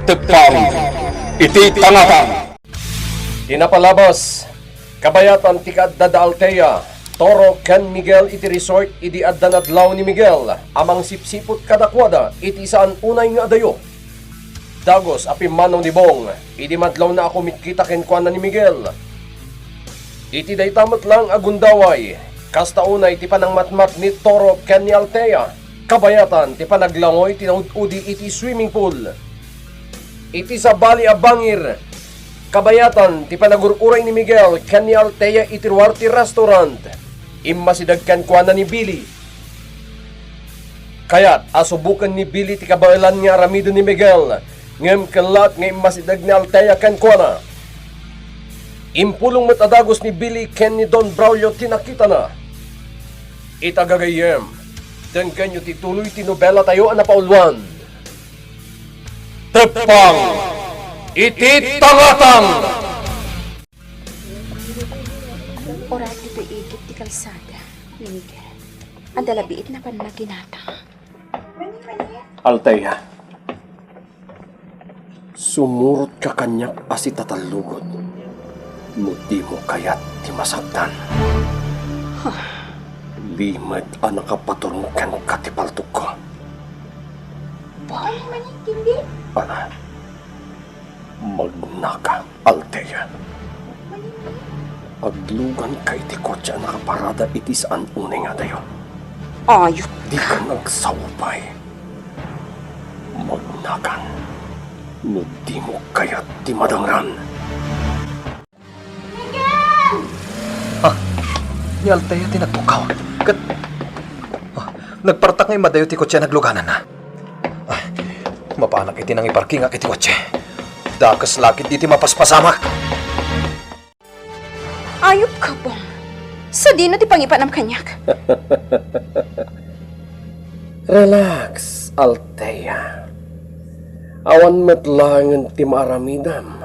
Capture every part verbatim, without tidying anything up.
Teppang iti tangatang. Ti napalabas, kabayatan ti kaadda da Althea, Toro ken Miguel iti resort idi adda nadlaw ni Miguel a mangsipsiput kadakuada iti saan unay nga adayo. Dagus a pimmanaw ni Bong idi madlawna a kumitkita kenkuana ni Miguel. Iti dayta met lang a gundaway, kasta unay ti panangmatmat ni Toro ken ni Althea, kabayatan ti panaglangoy ti naud-udi iti swimming pool. Iti sabali a bangir, kabayatan ti panagur-uray ni Miguel ken ni Althea iti ruar ti restaurant. Immasideg kenkuana ni Billy. Kayat a suboken ni Billy ti kabaelan nga aramiden ni Miguel, ngem kellaat nga immasideg ni Althea kenkuana. Impulong met a dagus ni Billy ken ni Don Braulio ti nakitana. Ita gagayyem, denggenyo ti tuloy ti nobelatayo a napauluan. Teppang iti tangatang! Uray ditoy igid ti kalsada ni Miguel. Adda labiit na pannaginata. Althea, sumurotka kaniak a sitatallugod no dimo kayat ti masaktan. Huh? Limed a nakapaturong kenka ti paltokko. Bong? Ala, magnaka, Althea. Agluganka iti kotse a nakaparada iti saan unay nga adayo. Ayop. Dika nagsaupay. Magnakan no dimo kayat ti madangran. Miguel! Ah, ni Althea ti nagpukaw. Ket, ah, nagpartak nga immadayo ti kotse a naglugananna. Ah, mapanak iti nangiparkingak iti kotse. Dakes la ketdi ti mapaspasamak. Ayupka, Bong. Sadino ti pangipanam kaniak? Relax, Althea. Awan met laengen ti maaramidam,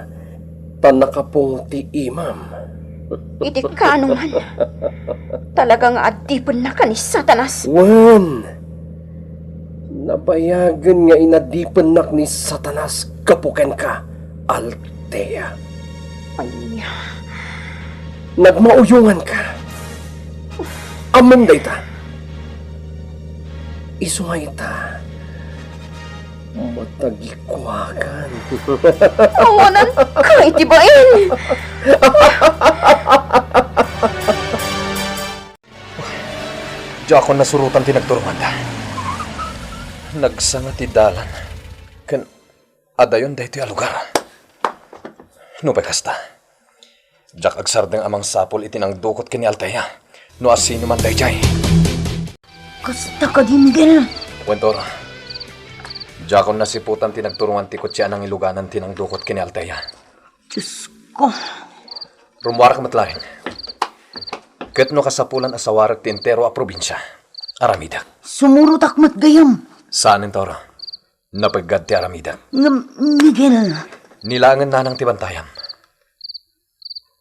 ta nakapungo ti imam. Iti kaanoman, talaga nga adipennaka ni Satanas. Wen, nabayagen nga inadipennak ni Satanas gapu kenka, Althea. Ania? Nagmauyonganka. Ammom dayta. Isu nga ita, matagikuakan. Awananka iti bain! Diakon nasurotan ti nagturonganda. Nagsanga ti dalan ken adayon daytoy a lugar. Nupay kasta, diak agsardeng a mangsapul iti nangdukot ken ni Althea no asinoman daydiay. Kasta kadi, Miguel? Wen, Toro. Diakon nasiputan ti nagturongan ti kotse a nangiluganan ti nangdukot ken ni Althea. Diosko. Rummuarak met laeng. Ket no kasapulan a sawarek ti entero a probinsia, aramidek. Sumurotak met gayam. Saanen, Toro. Napeggad ti aramidek. Ngem, Miguel. Ni laengen nanang ti bantayam.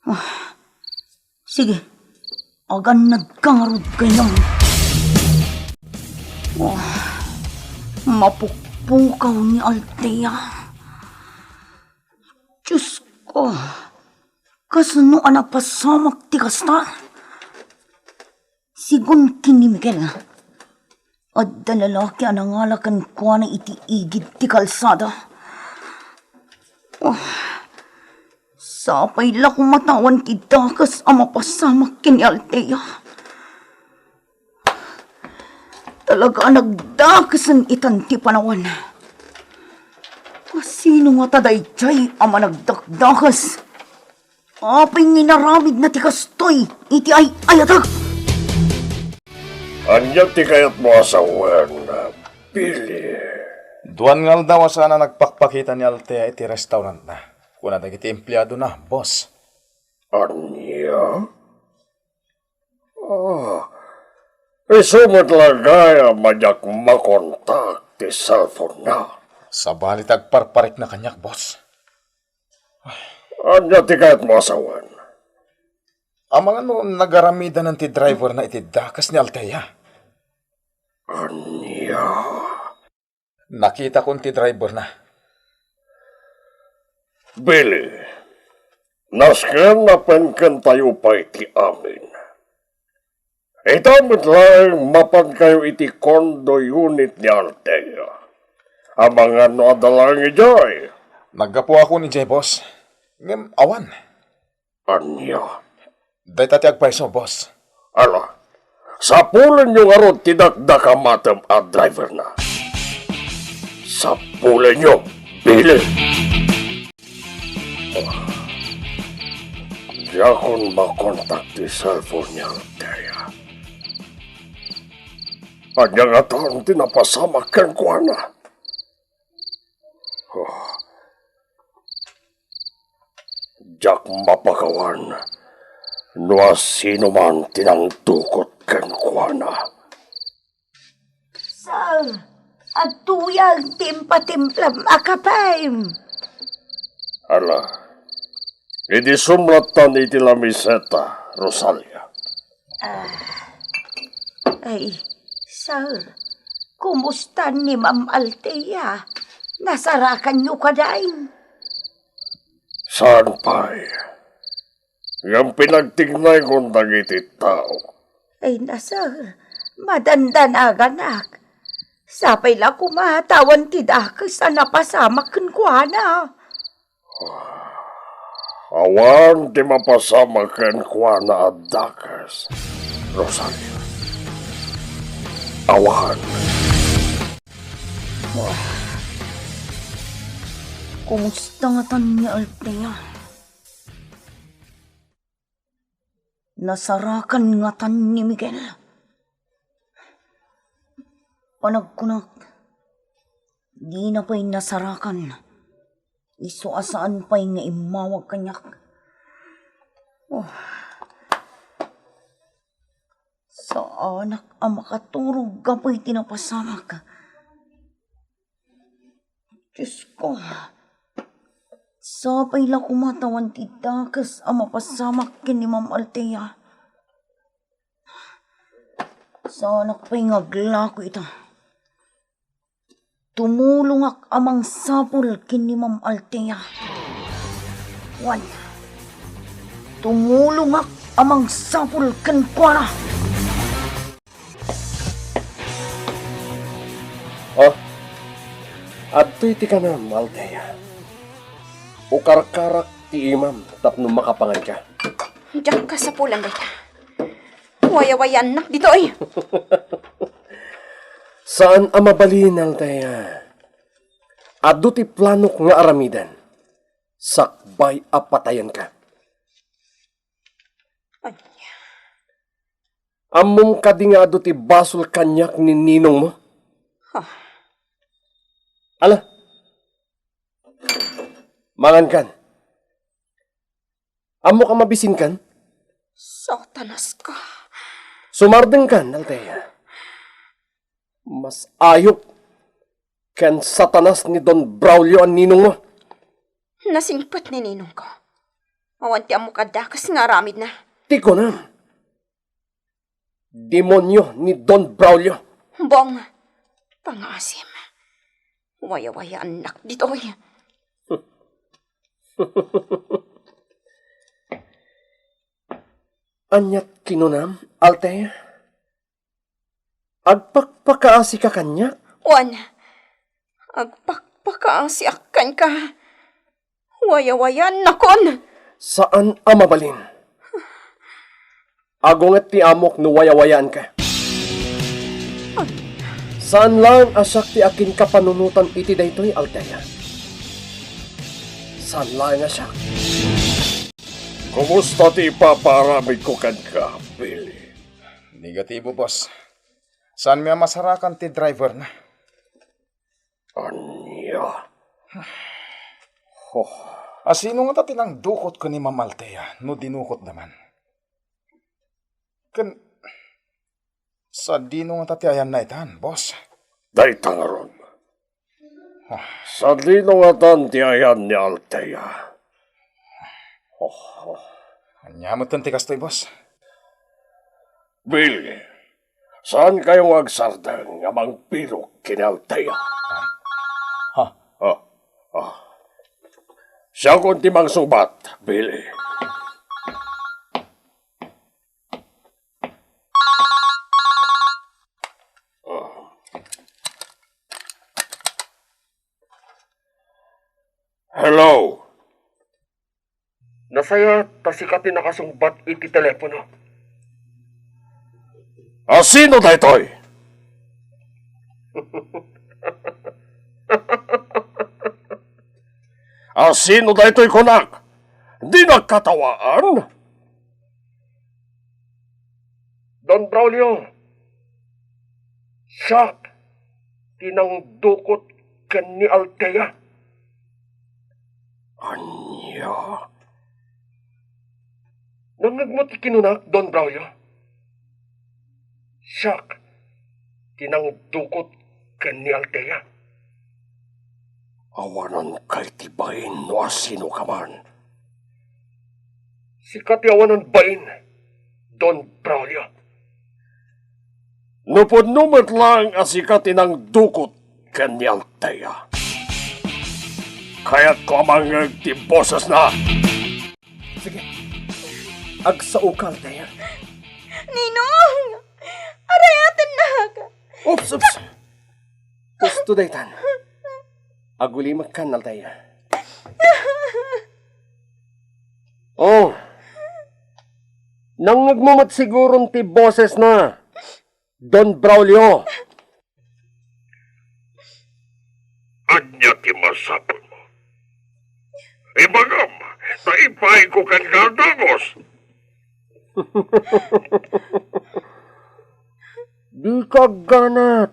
Ah, sige. Agannadka ngarud gayam. Ah, mapukpukaw ni Althea. Diosko, kasano a napasamak ti kasta? Sigun ken ni Miguel, adda lalaki a nangala kenkuana iti igid ti kalsada. Oh, sapay la koma ta awan ti dakes a mapasamak ken ni Althea. Talaga a nagdakesen itan ti panawan. Asino ngata daydiay a managdakdakes? Apay nga inaramidna ti kastoy iti ay-ayatek? Ania ti kayatmo a sawen, Billy? Duan nga aldaw a saan a nagpakpakita ni Althea iti restaurantna, kuna dagiti empleadona, boss. Ania? Ah, isu met la gayam a diak makontak ti cellphone-na. Sabali ti agparparikna kaniak, boss. Ania ti kayatmo a sawen? Amangan no nagaramidanan ti driver-na iti dakes ni Althea? Ania? Nakitakon ti driver-na. Billy, nasken a penkentayo pay ti amin. Ita met laeng mapankayo iti condo unit ni Althea. Amangan no adda laeng idiay. Naggapuakon idiay, boss. Ngem awan. Ania? Dayta ti agpayso, boss. Ala, sapulenyo ngarud ti dakdakamatem a driverna. Sapulenyo, Billy. Diakon makontak ti cellphone ni Althea. Ania ngatan ti napasamak kenkuana? Oh. Diak mapakawan no asinoman ti nangdukot kenkuana. Sir, adtoyen ti impatimplam a kapem. Ala, idisum lattan iti lamiseta, Rosalia. Ah, ay, sir, kumusta ni Ma'am Althea? Nasarakanyo kadi? Saan pay? Ngem pinagtignaykon dagiti tao. Ay na, sir, madandanaganak. Sapay la koma ta awan ti dakes a napasamak kenkuana. Awan ti mapasamak kenkuana a dakes, Rosalia. Awan. Kumusta ngatan ni Althea? Nasarakan ngatan ni Miguel? Panagkunak, dina pay nasarakan. Isu a saan pay nga immawag kaniak. Oh. Saanak a makaturog gapu iti napasamak. Diosko, sapay la koma ta awan ti dakes a mapasamak ken ni Ma'am Althea. Saanak pay nga aglako ita. Tumulongak a mangsapul ken ni Ma'am Althea. Wen, tumulongak a mangsapul kenkuana. Oh, adtoy ti kanam, Althea. Ukarkarak ti imam tapno makapanganka. Diak kasapulan dayta. Wayawayaannak ditoy. Saan a mabalin, Althea. Adu ti planok nga aramiden. Sakbay a patayenka. Ania? Ammom kadi nga adu ti basol kaniak ni ninongmo? Ha? Ala. Mangankan. Ammok a mabisinkan? Satanaska. Sumardengkan, Althea. Mas ayup ken Satanas ni Don Braulio a ninongmo. Nasingpet ni ninongko. Awan ti ammok a dakes nga aramidna. Ti kunam, demonio ni Don Braulio. Bong, pangaasim. Wayawayaannak ditoy. Aniat kinunam, Althea? Agpakpakaasika kaniak? Wen, agpakpakaasiak kenka. Wayawayaannakon. Saan a mabalin. Agunget ti amok no wayawayaanka. Saan laeng a siak ti akinkapanunotan iti daytoy, Althea. Saan laeng a siak. Kumusta ti ipapaaramidko kenka, Billy? Negatibo, boss. Saanmi a masarakan ti driverna. Ania? Oh. Asino ngata ti nangdukot ken ni Ma'am Althea no dinukotda man? Ken sadino ngata ti ayanna itan, boss? Dayta ngarud. Ah. Sadino ngatan ti ayan ni Althea? Oh, oh. Ania metten ti kastoy, boss? Billy, saankayo nga agsardeng a mangpirok ken ni Althea? Ha? Ah, ah. Siakon ti mangsungbat, Billy. Hello? Nasaya ta sika ti nakasungbat iti telepono. A sino daytoy? A sino daytoy kunak? Dinak katawaan? Don Braulio, siak ti nangdukot ken ni Althea. Ania? Nangngegmo ti kinunak, Don Braulio? Siak ti nangdukot ken ni Althea. Awanan kay ti bain no asino ka man. Sika ti awanan bain, Don Braulio. No pudno met laeng a sika ti nangdukot ken ni Althea, kayatko a mangngeg ti bosesna. Sige. Agsaoka, Althea. Ninong! Arayatennak! Oops, oops. Kasto daytan. Agulimekkan, Althea. Oh. Nangngegmo met siguron ti bosesna, Don Braulio. Ania ti masapulmo? Ibagam, ta ipaayko kenka a dagus. Dika agganat,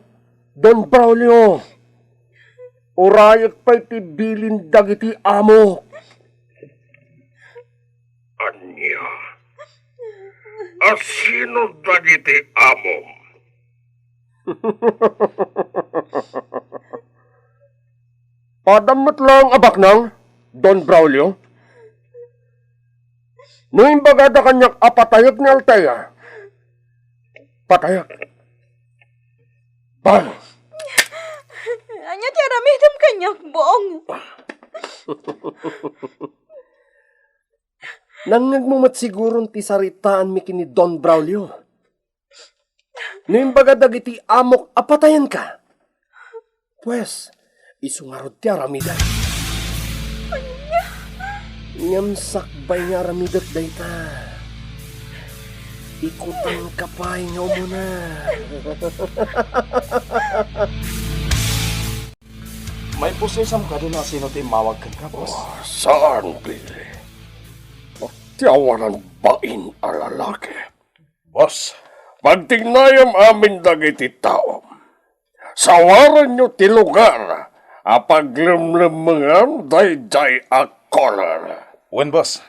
Don Braulio. Urayek pay ti bilin dagiti amok. Ania? A sino dagiti amom? Adam met laeng a baknang, Don Braulio. No imbagada kaniak a patayek ni Althea, patayek. Bang! Ania ti aramidem kaniak, Bong? Nangngegmo met siguron ti saritaanmi ken ni Don Braulio. No imbaga dagiti amok a patayenka, pues, isu ngarud ti aramidek. Ania? Ngem sakbay nga aramidek dayta, ikutanka pay nga umuna. Maiposesam kadi no asino ti immawag kenka, boss? Ah, saan, Billy? Ti awanan bain a lalaki. Boss. Pagtignayem amin dagiti tao. Sawarenyo ti lugar a paglemlemmengan daydiay a caller. Wen, boss.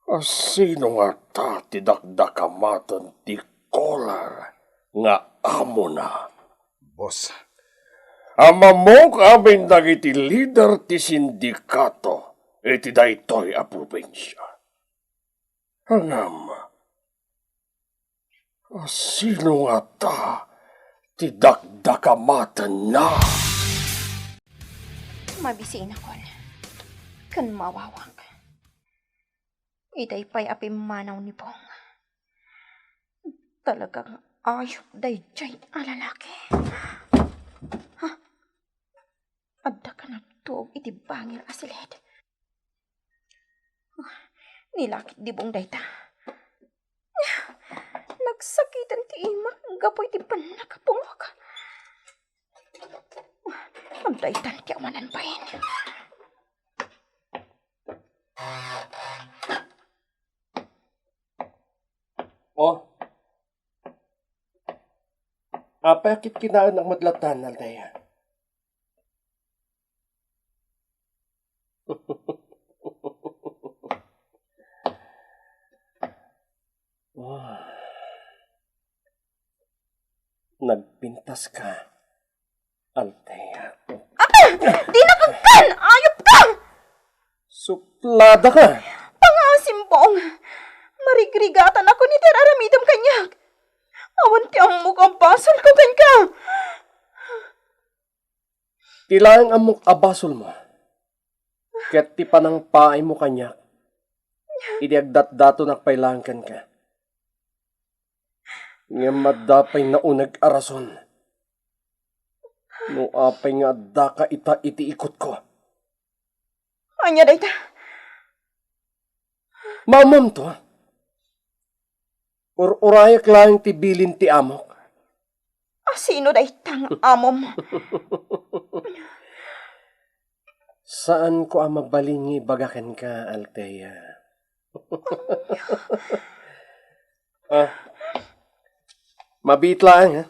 Asino ngata ti dakdakamaten ti caller nga amona? Boss. A mamok amin dagiti lider ti sindikato iti daytoy a probinsia. Ngem, asino ngata ti dakdakamatenna? Mabisinakon ken mawawak. Iday pay a pimmanaw ni Bong. Talagang ayup daydiay a lalaki. Ha? Adda ka nagtuog iti bangir a siled. Ni lakit di Bong dayta. Nagsakiten ti imak gapu iti bannak a pungok. Daytan ti awanan bain. Oh. Apay a kitkinaennak met lattan, Althea? Wow. Nagpintas ka, Althea. Ah! Di nakagkan! Ayup ka! Suplada ka! Pangasim, Bong! Marigrigatan ako ni ti ar-aramidem kaniak! Awan ti ammok a basol ko kenka! Ilaeng ammok a basolmo, ket ti panangpaaymo kaniak, idi agdatdatonak pay laeng kenka. Ngem adda pay nauneg a rason no apay nga addaka ita iti ikutko. Ania dayta? Maammoamto? Ur-urayak laeng ti bilin ti amok. A sino dayta nga amom? Saanko a mabalin nga ibaga kenka, Althea. Ah, mabiit laeng, ha?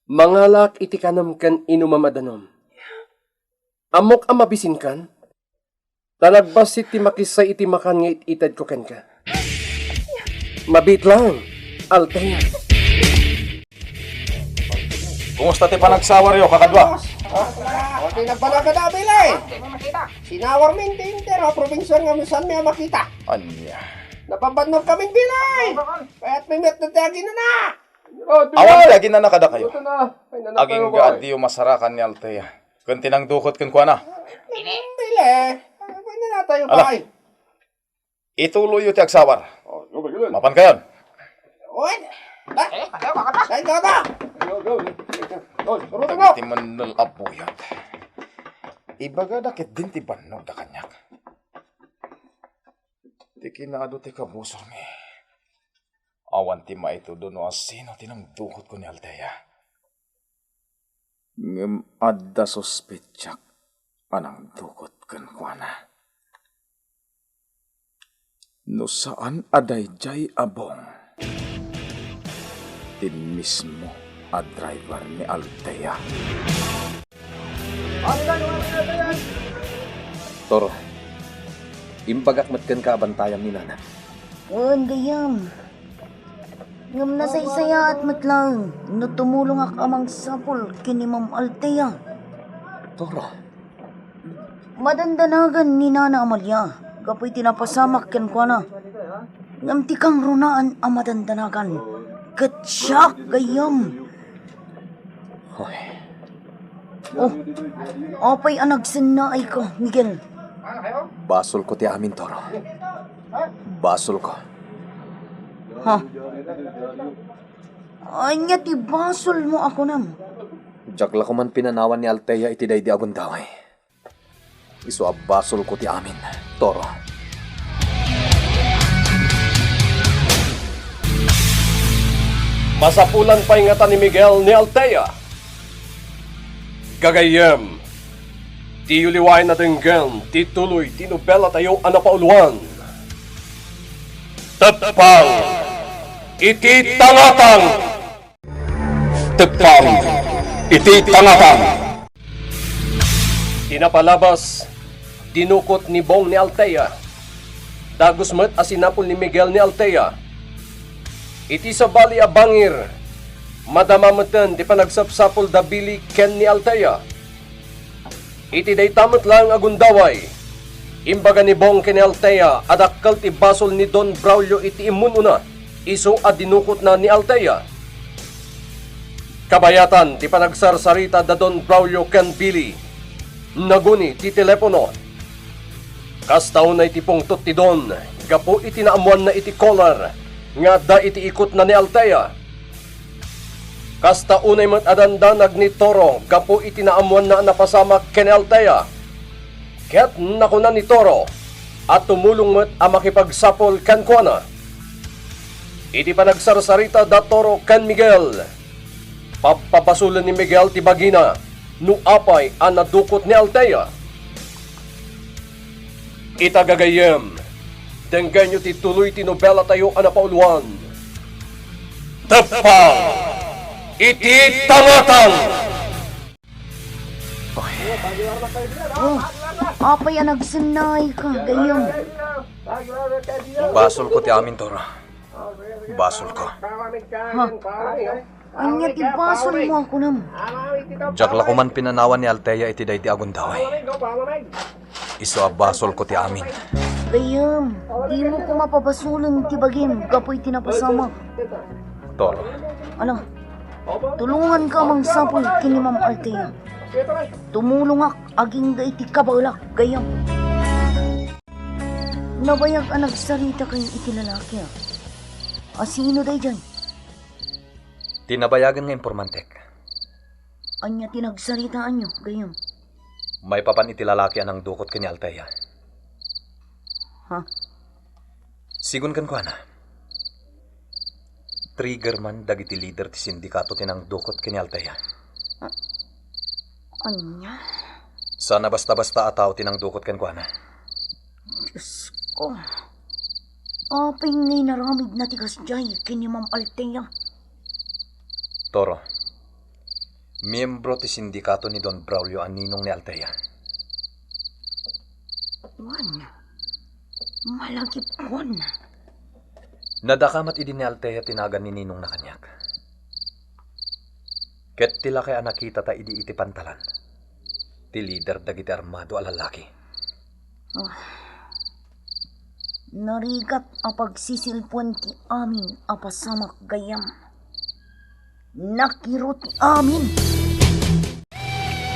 Mangalaak iti kanem ken inumam a danum. Ammok a mabisinkan, ta nagbassit ti makissay iti makan nga it-itedko kenka. Mabiit laeng, Althea. Kumusta ti panagsawaryo, kakadua? O, ti nagbalagada, Bilay. Sinawarmi ti entero a probinsia ngem saanmi a makita. Ania? Napabannog kami, Bilay. Kayatmi met ti aginana. Awan ti aginana kadakayo. Agingga a diyo masarakan ni Althea ken ti nangdukot kenkuana. Bilay. Ala. Ituloyyo ti agsawar. O, sige, sige. Mapankayon. Wen! Ba? Ay, kata! Dagiti mennel a buyat. Ibagada ketdin ti bannogda kaniak. Ti kinaadu ti kabusormi. Awan ti maitudo no asino ti nangdukot ken ni Althea. Ngem adda suspetsak a nangdukot kenkuana. No saan a daydiay a Bong, ti mismo a driver ni Althea. Toro, imbagak met kenka a bantayam ni Nana. Wen, gayyem. Ngem nasaysayaat met laeng no tumulongak a mangsapul ken ni Ma'am Althea. Toro. Madandanagan ni Nana Amalia gapu iti napasamak kenkuana. Ngem ti kangrunaan a madandanagan ket siak, gayyem. Hoy. O, apay a nagsennaayka, Miguel? Basolko ti amin, Toro. Basolko. Ha? Ania ti basolmo a kunam? Diak la koman pinanawan ni Althea iti daydi a gundaway. Isu a basolko ti amin, Toro. Masapulan pay ngata ni Miguel ni Althea. Gagayyem, diyo liwaen a denggen ti tuloy ti nobelatayo a napauluan. Teppang iti Tangatang! Teppang iti Tangatang! Ti napalabas, dinukot ni Bong ni Althea. Dagus met a sinapul ni Miguel ni Althea. Iti sabali a bangir, madama meten ti panagsapsapul da Billy ken ni Althea. Iti dayta met laeng a gundaway, imbaga ni Bong ken ni Althea a dakkel ti basol ni Don Braulio iti immun-una, isu a dinukotna ni Althea. Kabayatan ti panagsarsarita da Don Braulio ken Billy, naguni ti telepono. Kasta unay ti pungtot ti Don gapu iti naammoanna iti caller nga adda iti ikotna ni Althea. Kasta unay met a dandanag ni Toro gapu iti naammoanna a napasamak ken ni Althea. Ket nakuna ni Toro a tumulong met a makipagsapul kenkuana. Iti panagsarsarita da Toro ken Miguel, pabpabasolen ni Miguel ti bagina no apay a nadukot ni Althea. Ita gagayyem, denggenyo ti tuloy ti nobelatayo a napauluan, Teppang iti Tangatang! Oh, apay a nagsennaayka, gayyem? Basolko ti amin, Toro. Basolko. Ha? Ania ti basolmo a kunam? Diak la koman pinanawan ni Althea iti daydi a gundaway. Isu a basolko ti amin. Gayyem, dimo koma pabasolen ti bagim gapu iti napasamak. Toro. Ala, tulonganka a mangsapul ken ni Ma'am Althea. Tumulongak agingga iti kabaelak, gayyem. Nabayag a nagsarita kayo iti lalaki, a. A sino daydiay? Ti nabayagen nga impormantek. Ania ti nagsaritaanyo, gayyem? Maipapan iti lalaki a nangdukot ken ni Althea. Ha? Sigun kenkuana, trigger man dagiti lider ti sindikato ti nangdukot ken ni Althea. A-, ania? Saan a basta-basta a tao ti nangdukot kenkuana. Diosko. Apay nga inaramidna ti kasdiay ken ni Ma'am Althea? Toro, miyembro ti sindikato ni Don Braulio a ninong ni Althea. Wen, malagipon. Nadakamat idi ni Althea ti nagan ni ninongna kaniak. Ket ti lakay a nakitata idi iti pantalan, ti lider dagiti armado a lallaki. Ah. Narigat a pagsisilpuen ti amin a pasamak, gayyem. Nakiro ti amin.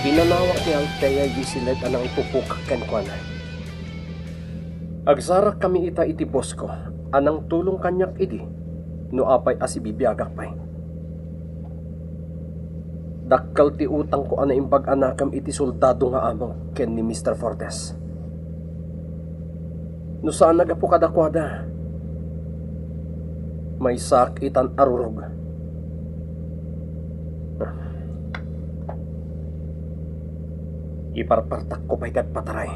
Pinanawak ni Althea Giseled a nangipupukak kenkuana. Agsarakkami ita iti boss ko a nangtulong kaniak idi no apay a sibibiagak pay. Dakkel ti utangko a naimbag a nakem iti soldado nga amok ken ni Mister Fortes. No saan a gapu kadakuada, maysaak itan a rurog. Iparpartakko pay ti agpataray.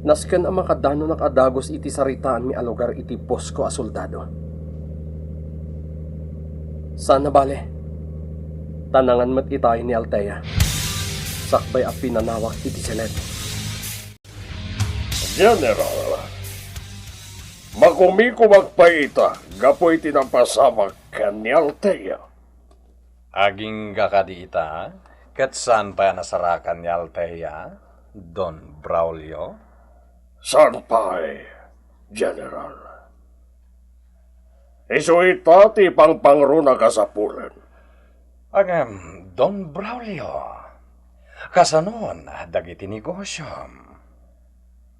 Nasken a makadanonak a dagus iti saritaanmi a lugar iti boss ko a soldado. Saan a bale, ta nangan met itayo ni Althea, sakbay a pinanawak iti Senate. General, makumikumak pay ita gapu iti napasamak ken ni Althea. Agingga kadi ita, ket saan pay a nasarakan ni Althea, Don Braulio? Saan pay, General. Isu ita ti pangpangruna kasapulen. Ngem, Don Braulio, kasanon dagiti negosiom?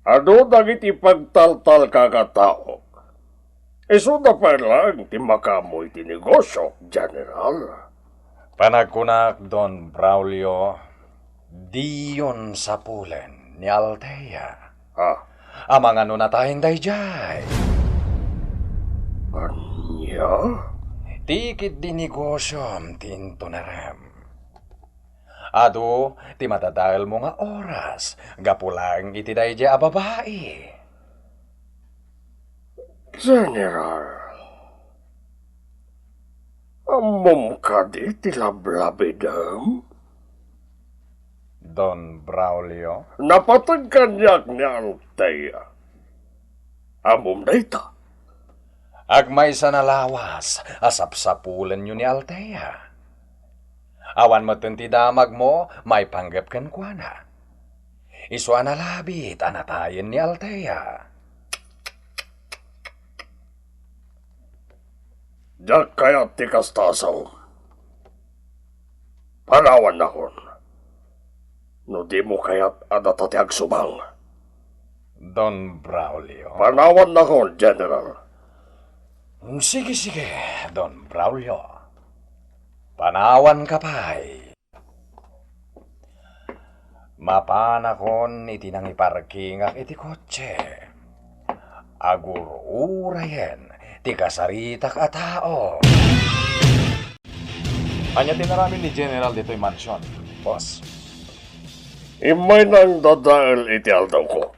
Adu dagiti pagtaltalkak a taok. Isuda pay laeng ti makaammo iti negosio, General. Panagkunak, Don Braulio, diyon sapulen ni Althea. Ah. Amangan no natayen daydiay. Ania? Tikid di negosiom ti intunerem. Adu ti madadaelmo nga oras gapu laeng iti daydiay a babai. General, ammom kadi ti lablabidem? Don Braulio? Napateg kaniak ni Althea. Ammom dayta? Agmaysa a lawas a sapsapulenyo ni Althea. Awan metten ti damagmo maipanggep kenkuana. Isu a nalabit a natayen ni Althea. Diak kayat ti kasta a saom. Panawannakon. No dimo kayat a data ti agsubang. Don Braulio? Panawannakon, General. Sige, sige, Don Braulio. Panawanka pay. Mapanakon iti nangiparkingak iti kotse. Agur-urayen ti kasaritak a tao. Ania ti inaramid ni General ditoy mansion, boss? Immay nangdadael iti aldawko.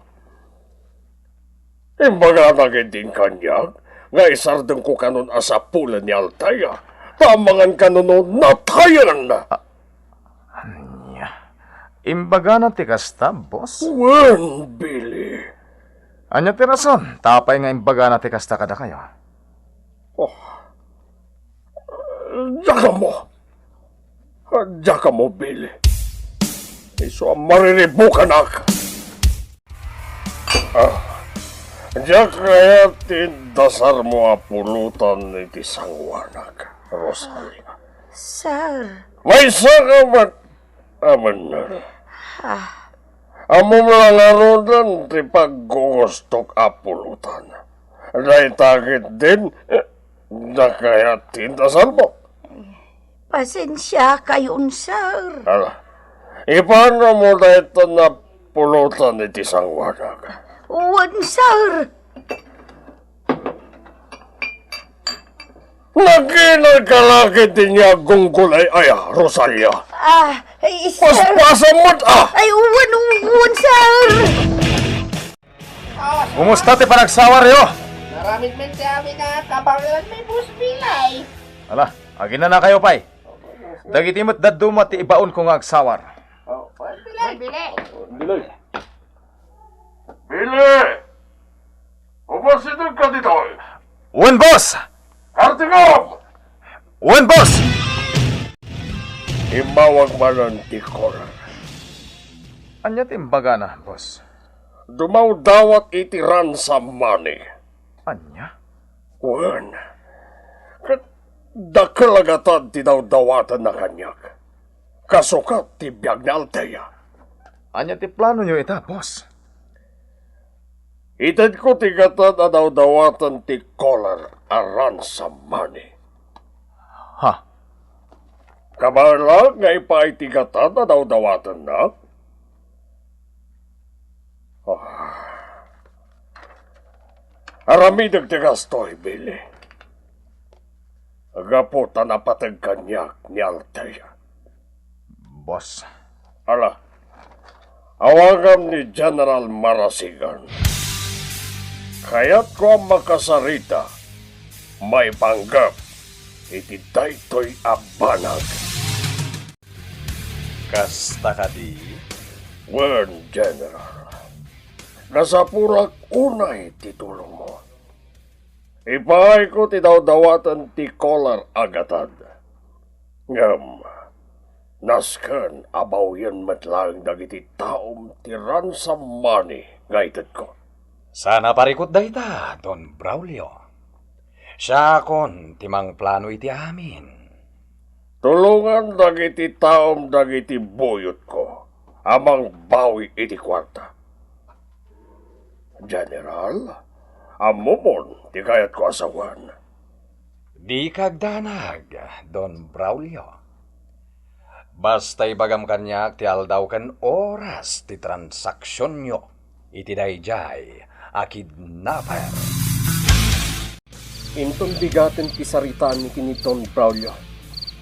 Imbagana ketdin kaniak nga isardengko kanon a sapulen ni Althea, ta amangan kano no natayen. Ania? Imbagana ti kasta, boss? Wen, Billy. Ania ti rason ta apay nga imbagana ti kasta kadakayo? Oh. Diak ammo. Diak ammo, Billy. Isu a mariribukanak. Ah, diak kayat ti indasarmo a pulotan iti sangoanak, Rosalia. Sir. Maysaka met, Abner. Ah. Ammom la ngaruden ti paggugustok a pulotan. Dayta ketdin, eh, dakayat ti intasalmo. Pasensiakayon, sir. Ala, ipaanmo dayta a pulotan iti sanguanak? Wen, sir. Nakinagkalaki ti niagunggol ay aya, Rosalia. Ah, ay, sir. Paspasam met, ah! Ay, wen, wen, sir. Kumusta ti panagsawar yo? Naramid men ti amin a kabaelan mi, Boss Bilay. Ala, aginana kayo pay. Dagiti met dadduma ti ibaonko nga agsawar. Oh, Boss Bilay. Boss Bilay. Bilay. Billy! Umasideg ka ditoy! Wen, boss! Kartingom! Wen, boss! Immawag manen ti caller. Ania ti imbagana, boss? Dumawdawat iti ransom money. Ania? Wen, ket dakkel a gatad ti dawdawatenna kaniak. Kasukat ti biag ni Althea. Ania ti planoyo ita, boss? Itedko ti gatad a dawdawaten ti caller a ransom money. Ha? Kabaelak nga ipaay ti gatad a dawdawatenna? Ah. Aramidek ti kastoy, Billy. Gapu ta napateg kaniak ni Althea. Boss. Ala, awagam ni General Marasigan. Kayatko a makasarita maipanggep iti daytoy a banag. Kasta kadi? Wen, General. Nasapurak unay ti tulongmo. Ipaayko ti dawdawaten ti caller a gatad. Ngem, nasken a bawien met laeng dagiti taom ti ransom money nga itedko. Saan a parikut dayta, Don Braulio. Siakon ti mangplano iti amin. Tulongan dagiti taom dagiti buyotko a mangbawi iti kuarta. General, ammomon ti kayatko a sawen. Dika agdanag, Don Braulio. Basta ibagam kaniak ti aldaw ken oras ti transaksionyo iti daydiay a kidnapper. Inton bigaten ti saritaanmi ken ni Don Braulio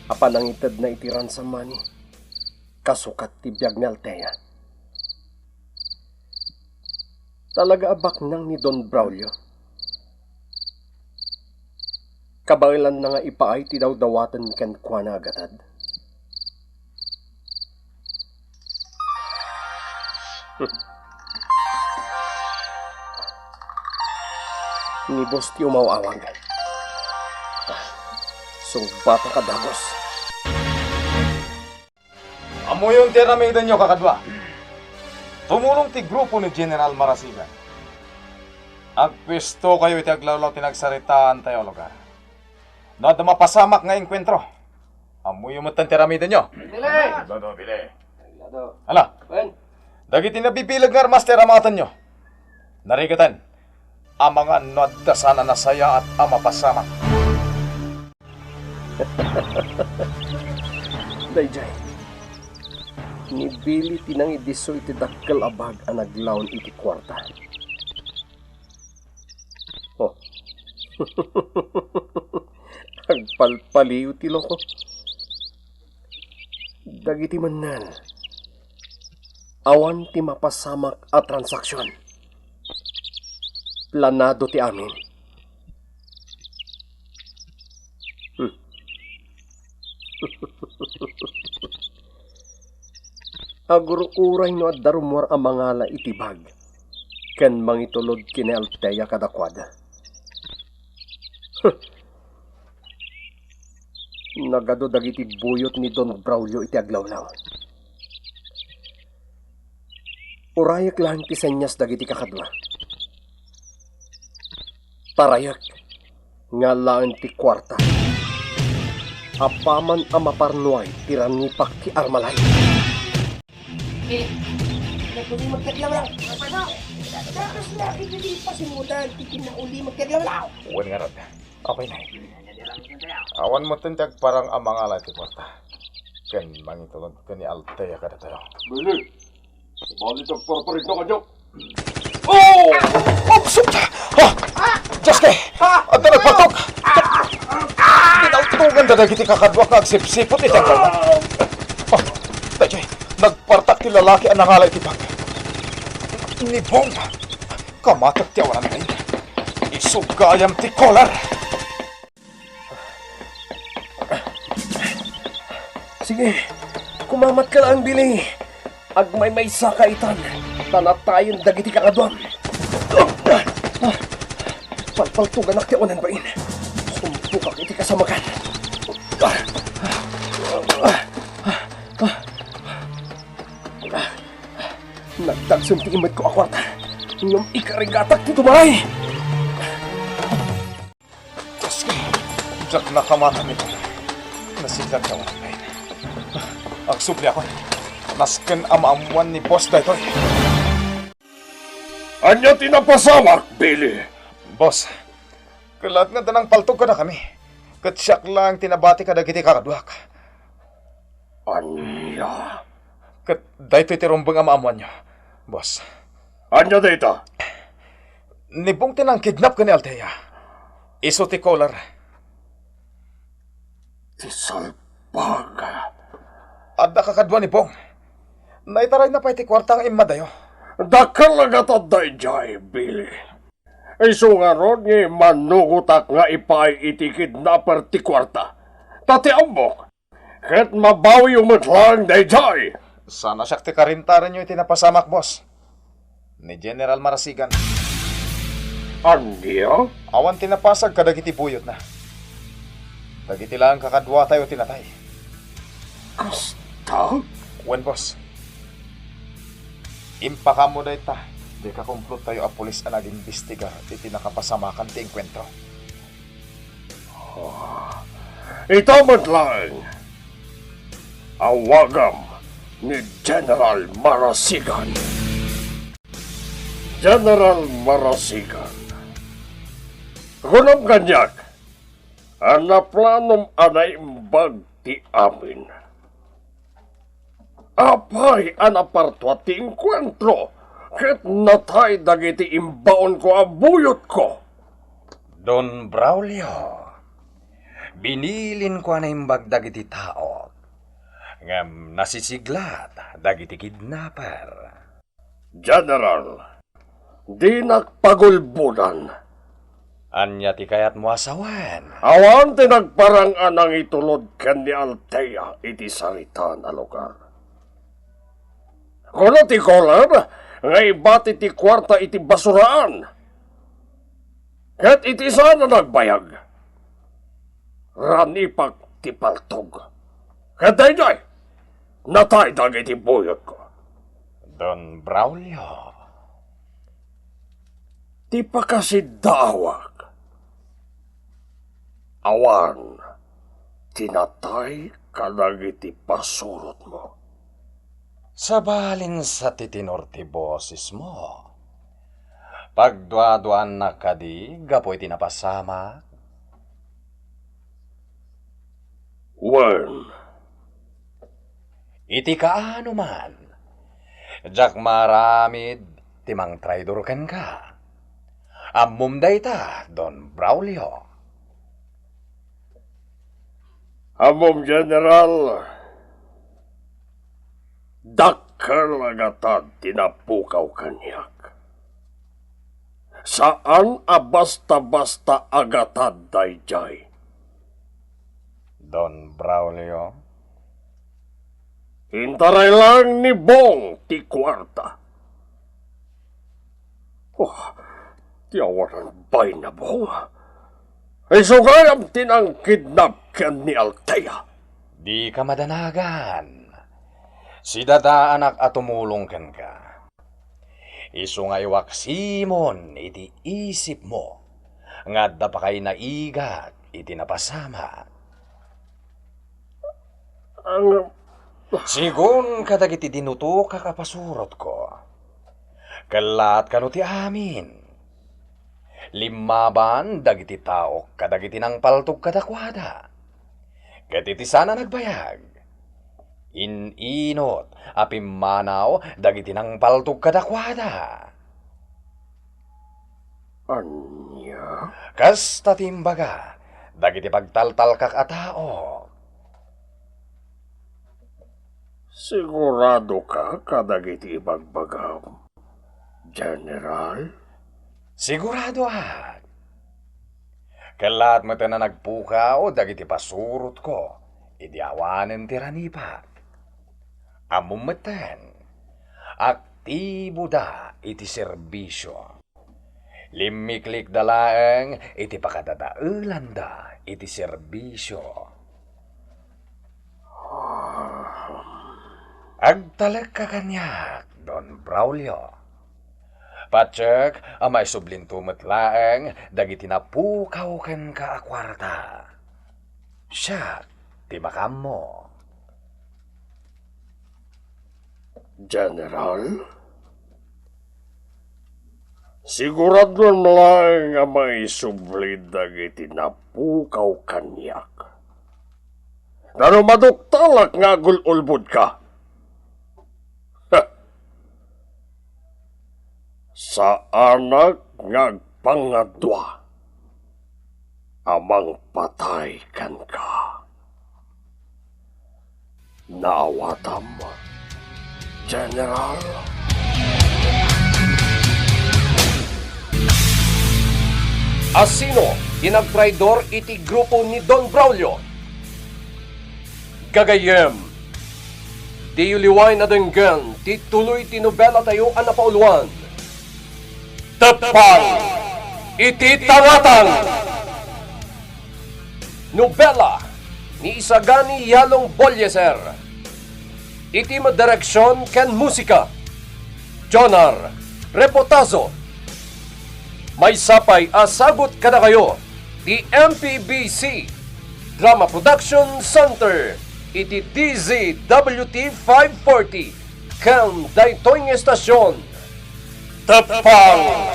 a panangitedna iti ransom money, kasukat ti biag ni Althea. Talaga a baknang ni Don Braulio. Kabaelanna nga ipaay ti dawdawatenmi kenkuana a gatad. Ni boss ti umaw-awag. Sungbatak a dagus. Ammoyon ti aramidenyo, kakadua. Tumulong ti grupo ni General Marasigan. Agpuestokayo iti aglawlaw ti nagsaritaantayo a lugar. No adda mapasamak nga engkuentro, ammoyo metten ti aramidenyo. Bili! Dodo, bili. Ala, wen, dagiti nabibileg nga armas ti aramatenyo. Narigeten, amangan no adda saan a nasayaat a mapasamak. Daydiay, ni Billy ti nangidisso iti dakkel a bag a naglaon iti kuarta. Oh. Agpalpaliw ti loko. Dagiti mennen, awan ti mapasamak a transaksion. Planado ti amin. Hmm. Agur-uray no adda rummuar a mangala iti bag ken mangitulod ken ni Althea kadakuada. Huh. Nagadu dagiti buyot ni Don Braulio iti aglawlaw. Urayek laeng ti senyas dagiti kakadua. Tarayek nga alaen ti kuarta. Apaman a maparnuay ti rangipak ti Armalay. Eh, nagpuli magkadlawlaw. Tapos na, hindi pasimutan, ti kinauli magkadlawlaw. Wen ngarud. Okay na. Awan metten ti agparang a mangala iti kuarta. Ken mangitulod ken ni Altea kadatayo. Bili, bali ti agparparinta kaniak. Oh! Obsot! Ah! Dios ko! Adda nagpaltog! Pinaltogan da dagiti kakaduak nga agsipsipot iti agparang. Ah! Daydiay, nagpartak ti lalaki a nangala iti bag. Ni Bong! Kamatek ti awanan ngayon. Isu gayam ti koler! Sige, kumamatka laeng, Billy. Agmaymaysaka itan, ta natayen dagiti kakaduam. Palpaltoganak ti awanan bain. Sumpokak iti kasamakan. Nagdagsen ti immetko a kuarta, ngem ikarigatak ti dumaray. Aski, diak nakamatan ito. Nasigla ti awan pay. Agsubliakon. Nasken a maammuan ni Boss daytoy. Ania ti napasamak, Billy? Boss, ket laeng nga adda nangpaltog kadakami. Ket siak laeng ti nabati kadagiti kakaduak. Ania? Ket daytoy ti rumbeng a maammuanyo, boss. Ania dayta? Ni Bong ti nangkidnap ken ni Althea. Isu ti koler. Ti salbag. Adda kakadua ni Bong. Naitarayna pay ti kuarta nga immadayo. Dakkel a gatad daydiay, Billy. Isu ngarud nga immanugotak nga ipaay iti kidnapper ti kuarta. Ta ti ammok, ket mabawiyo met laeng daydiay. Saan a siak ti karintarenyo iti napasamak, boss. Ni General Marasigan. Ania? Awan ti napasag kadagiti buyotna. Dagiti laeng kakaduatayo ti natay. Kasta? Wen, boss. Impakaammo dayta, dayta kakumplottayo a pulis a nagimbestigar iti nakapasamakan ti engkuentro. Ah, ita met laeng. Awagam ni General Marasigan. General Marasigan. Kunam kaniak, a naplanom a naimbag ti amin. Apay a napartua ti engkuentro ket natay dagiti imbaonko a buyotko? Don Braulio, binilinko a naimbag dagiti taok, ngem nasisiglat dagiti kidnapper. General, dinak pagulbodan. Ania ti kayatmo a sawen? Awan ti nagparang a nangitulod ken ni Althea iti saritaan a lugar. Kuna ti koler nga ibati ti kuarta iti basuraan. Ket iti saan a nagbayag, ranipak ti paltog. Ket daydiay, natay dagiti buyotko. Don Braulio. Ti pakasidaawak, awan ti natay kadagiti pasurotmo. Sabalin sa ti tenor ti bosesmo. Pagduaduaannak kadi gapu iti napasamak? Wen. Iti kaano man, diak maaramid ti mangtraidor kenka. Ammom dayta, Don Braulio. Ammom, General, dakkel a gatad ti napukaw kaniak. Saan a basta-basta a gatad daydiay. Don Braulio? Intaray laeng ni Bong ti kuarta. Oh, ti awanan bain a Bong. Isu gayam ti nangkidnap ken ni Althea. Dika madanagan. Sidadaanak a tumulong kenka. Isu nga iwaksimon iti isipmo nga adda pakaynaigat iti napasamak. Ang Sigun kadagiti dinutokak a pasurotko, kellaat kano ti amin. Limmaban dagiti taok kadagiti nangpaltog kadakuada. Ket iti saan a nagbayag, in-inut a pimmanaw dagiti nangpaltog kadakuada. Ania? Kasta ti imbaga dagiti pagtaltalkak a tao. Siguradoka kadagiti ibagbagam, General? Siguradoak. Kellaat metten a nagpukaw dagiti pasurotko idi awanen ti ranipak. Ammom metten, aktiboda iti serbisio. Limmiklikda laeng iti pakadadaelanda iti serbisio. Agtalekka kaniak, Don Braulio. Patiek a maisublinto met laeng dagiti napukaw kenka a kuarta. Siak ti makaammo. General, siguradon laeng a maisubli dagiti napukaw kaniak. Nano maduktalak nga agul-ulbodka? Saanak nga agpangadua a mangpatay kenka. Naawatam, General. Asino ti nagtraidor iti grupo ni Don Braulio? Gagayyem, diyo liwaen a denggen ti tuloy ti nobelatayo a napauluan, Teppang iti Tangatang. Nobela ni Isagani Yalong Bolieser. Iti direksion ken musika, Jonar Repotazo. Maysa pay a sagut kadakayo ti M P B C Drama Production Center iti D Z W T five forty ken daytoy nga estasion, Teppang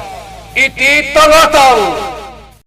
iti Tangatang.